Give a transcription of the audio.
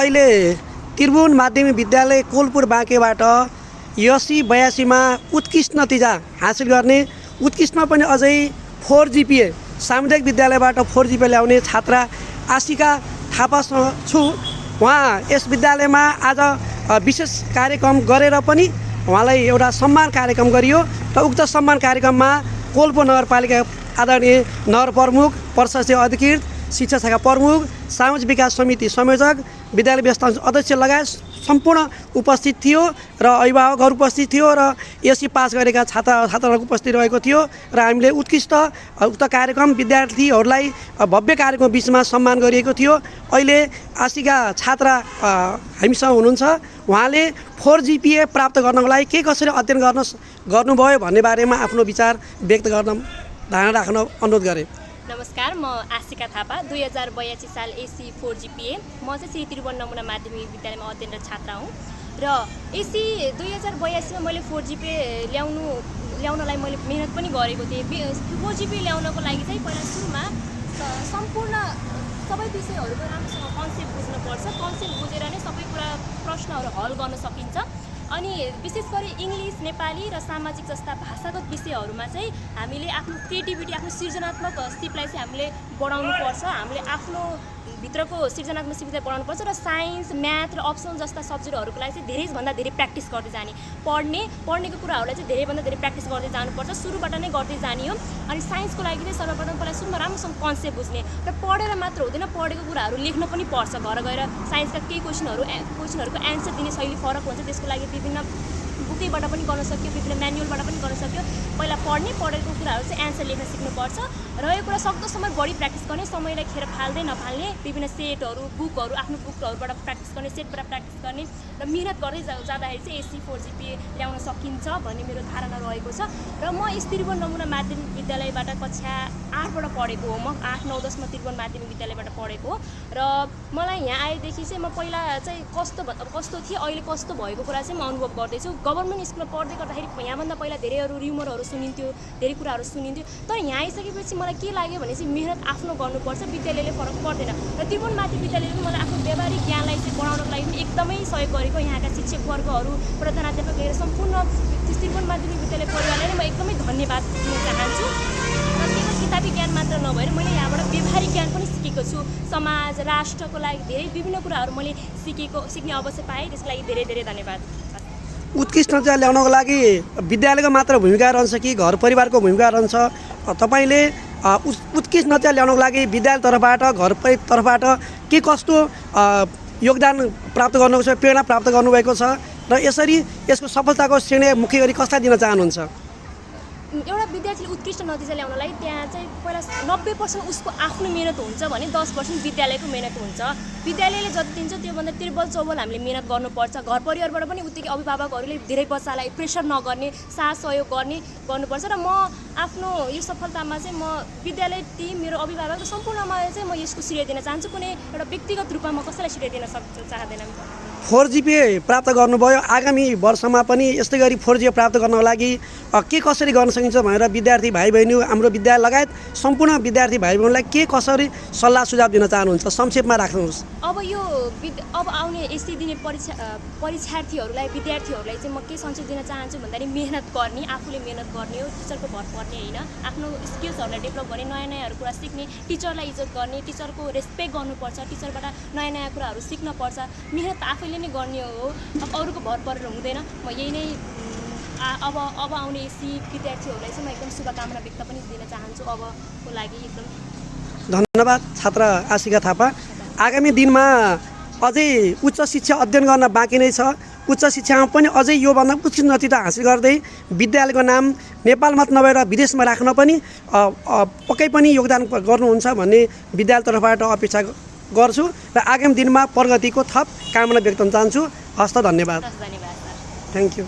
अहिले त्रिभुवन माध्यमिक विद्यालय कोलपुर बाँकेबाट 80-82 मा उत्कृष्ट नतिजा हासिल गर्ने, उत्कृष्टमा पनि अझै 4 GPA सामुदायिक विद्यालयबाट 4 GPA ल्याउने छात्रा आशिका थापासँग छु। उहाँ यस विद्यालयमा आज विशेष कार्यक्रम गरेर पनि उहाँलाई एउटा सम्मान कार्यक्रम गरियो र उक्त सम्मान कार्यक्रममा कोलपुर नगरपालिका आदरणीय नगर प्रमुख, प्रशासकीय अधिकृत, शिक्षा शाखा प्रमुख, सामाजिक विकास समिति संयोजक, विद्यालय व्यवस्थापन अध्यक्ष लगायत सम्पूर्ण उपस्थित थियो र अभिभावकहरू उपस्थित थियो र एससी पास गरेका छात्रहरूको उपस्थित रहेको थियो र हामीले उत्कृष्ट उक्त कार्यक्रम विद्यार्थीहरूलाई भव्य कार्यक्रम बिचमा सम्मान गरिएको थियो। अहिले आशिका छात्रा हामीसँग हुनुहुन्छ। उहाँले 4 GPA प्राप्त गर्नको लागि के कसरी अध्ययन गर्नुभयो भन्ने बारेमा आफ्नो विचार व्यक्त गर्न धारणा राख्न अनुरोध गरे। नमस्कार, म आशिका थापा, 2082 साल एससी 4 GPA। म चाहिँ श्री त्रिभुवन नमुना माध्यमिक विद्यालयमा अध्ययनरत छात्रा हुँ र एससी 2082 मा मैले 4 GPA ल्याउनलाई मैले मेहनत पनि गरेको थिएँ। 4 GPA ल्याउनको लागि चाहिँ पहिला सुरुमा सम्पूर्ण सबै विषयहरूको राम्रोसँग कन्सेप्ट बुझ्नुपर्छ। कन्सेप्ट बुझेर नै सबै कुरा प्रश्नहरू हल गर्न सकिन्छ। अनि विशेष गरी इङ्ग्लिस, नेपाली र सामाजिक जस्ता भाषागत विषयहरूमा चाहिँ हामीले आफ्नो क्रिएटिभिटी, आफ्नो सृजनात्मक सिपलाई चाहिँ हामीले बढाउनुपर्छ। हामीले आफ्नो भित्रको सृजनात्मक सिपलाई बढाउनुपर्छ र साइन्स, म्याथ र अप्सनल जस्ता सब्जेक्टहरूको लागि चाहिँ धेरैभन्दा धेरै प्र्याक्टिस गर्दै जाने। पढ्नेको कुराहरूलाई चाहिँ धेरैभन्दा धेरै प्र्याक्टिस गर्दै जानुपर्छ। सुरुबाट नै गर्दै जाने हो। अनि साइन्सको लागि चाहिँ सर्वप्रथम पहिला सुरुमा राम्रोसँग कन्सेप्ट बुझ्ने र पढेर मात्र हुँदैन, पढेको कुराहरू लेख्न पनि पर्छ। घर गएर साइन्सका केही क्वेसनहरूको एन्सर दिने शैली फरक हुन्छ। त्यसको लागि विभिन्न बुकैबाट पनि गर्न सक्यो, विभिन्न म्यानुअलबाट पनि गर्न सक्यो। पहिला पढेको कुराहरू चाहिँ एन्सर लेख्न सिक्नुपर्छ र यो कुरा सक्दोसम्म बढी प्र्याक्टिस गर्ने, समयलाई खेर फाल्दै नफाल्ने, विभिन्न सेटहरू, बुकहरू, आफ्नो बुकहरूबाट प्र्याक्टिस गर्ने, सेटबाट प्र्याक्टिस गर्ने र मिहिनेत गर्दै जाँदाखेरि चाहिँ एससी 4 GPA ल्याउन सकिन्छ भन्ने मेरो धारणा रहेको छ। र म यस त्रिभुवन नमुना माध्यमिक विद्यालयबाट कक्षा 8बाट पढेको हो। म 8, 9, 10 मा त्रिभुवन माध्यमिक विद्यालयबाट पढेको हो र मलाई यहाँ आएदेखि चाहिँ म पहिला चाहिँ कस्तो थिएँ, अहिले कस्तो भएको कुरा चाहिँ म अनुभव गर्दैछु। गभर्मेन्ट स्कुलमा पढ्दै गर्दाखेरि यहाँभन्दा पहिला धेरैहरू र्युमरहरू सुनिन्थ्यो, धेरै कुराहरू सुनिन्थ्यो। तर यहाँ आइसकेपछि मलाई के लाग्यो भने चाहिँ मेहनत आफ्नो गर्नुपर्छ, विद्यालयले फरक पर्दैन। र त्रिभुवन माध्यमिक विद्यालयले मलाई आफ्नो व्यावहारिक ज्ञानलाई चाहिँ बढाउनको लागि पनि एकदमै सहयोग गरेको। यहाँका शिक्षकवर्गहरू, प्रधानाध्यापक लिएर सम्पूर्ण त्रिभुवन माध्यमिक विद्यालय परिवारलाई नै म एकदमै धन्यवाद दिन चाहन्छु। र केवल किताबी ज्ञान मात्र नभएर मैले यहाँबाट व्यावहारिक ज्ञान पनि सिकेको छु। समाज, राष्ट्रको लागि धेरै विभिन्न कुराहरू मैले सिक्ने अवसर पाएँ। त्यसको लागि धेरै धेरै धन्यवाद। उत्कृष्ट नतिजा ल्याउनको लागि विद्यालयको मात्र भूमिका रहन्छ कि घर परिवारको भूमिका रहन्छ? तपाईँले उत्कृष्ट नतिजा ल्याउनको लागि विद्यालय तर्फबाट, घर तर्फबाट के कस्तो योगदान प्राप्त गर्नुभएको छ, प्रेरणा प्राप्त गर्नुभएको छ र यसको सफलताको श्रेय मुख्य गरी कसलाई दिन चाहनुहुन्छ? एउटा विद्यार्थीले उत्कृष्ट नतिजा ल्याउनलाई त्यहाँ चाहिँ पहिला 90% उसको आफ्नो मेहनत हुन्छ भने 10% विद्यालयको मेहनत हुन्छ। विद्यालयले जति दिन्छ त्योभन्दा त्रिबल चौबल हामीले मेहनत गर्नुपर्छ। घर परिवारबाट पनि उत्तिकै अभिभावकहरूले धेरै बच्चालाई प्रेसर नगर्ने, साथ सहयोग गर्नुपर्छ। र म आफ्नो यो सफलतामा चाहिँ म विद्यालय टिम, मेरो अभिभावक सम्पूर्णमा चाहिँ म यसको श्रेय दिन चाहन्छु। कुनै एउटा व्यक्तिगत रूपमा म कसैलाई श्रेय दिन चाहँदैन। 4 GPA प्राप्त गर्नुभयो। आगामी वर्षमा पनि यस्तै गरी 4 GPA प्राप्त गर्नको लागि के कसरी गर्न सकिन्छ भनेर विद्यार्थी भाइ बहिनी, हाम्रो विद्यालय लगायत सम्पूर्ण विद्यार्थी भाइ बहिनीलाई के कसरी सल्लाह सुझाव दिन चाहनुहुन्छ? संक्षेपमा राख्नुहोस्। अब आउने एससी दिने परीक्षार्थीहरूलाई, विद्यार्थीहरूलाई चाहिँ म के सन्देश दिन चाहन्छु भन्दाखेरि मेहनत गर्ने, आफूले मेहनत गर्ने हो। टिचरको भर पर्ने होइन, आफ्नो स्किल्सहरूलाई डेभलप गर्ने, नयाँ कुरा सिक्ने, टिचरलाई इज्जत गर्ने, टिचरको रेस्पेक्ट गर्नुपर्छ, टिचरबाट नयाँ कुराहरू सिक्नुपर्छ। मेहनत आफैले नै गर्ने हो, अब अरूको भर परेर हुँदैन। म यही नै अब आउने एससी विद्यार्थीहरूलाई चाहिँ म एकदम शुभकामना व्यक्त पनि दिन चाहन्छु। अबको लागि एकदम धन्यवाद छात्रा आशिका थापा। आगामी दिनमा अझै उच्च शिक्षा अध्ययन गर्न बाँकी नै छ। उच्च शिक्षामा पनि अझै योभन्दा उत्कृष्ट नतिजा हासिल गर्दै विद्यालयको नाम नेपाल मात्र नभएर विदेशमा राख्न पनि पक्कै पनि योगदान गर्नुहुन्छ भन्ने विद्यालय तर्फबाट अपेक्षा गर्छु र आगामी दिनमा प्रगतिको थप कामना व्यक्त गर्न चाहन्छु। हस्त धन्यवाद। धन्यवाद। Thank you.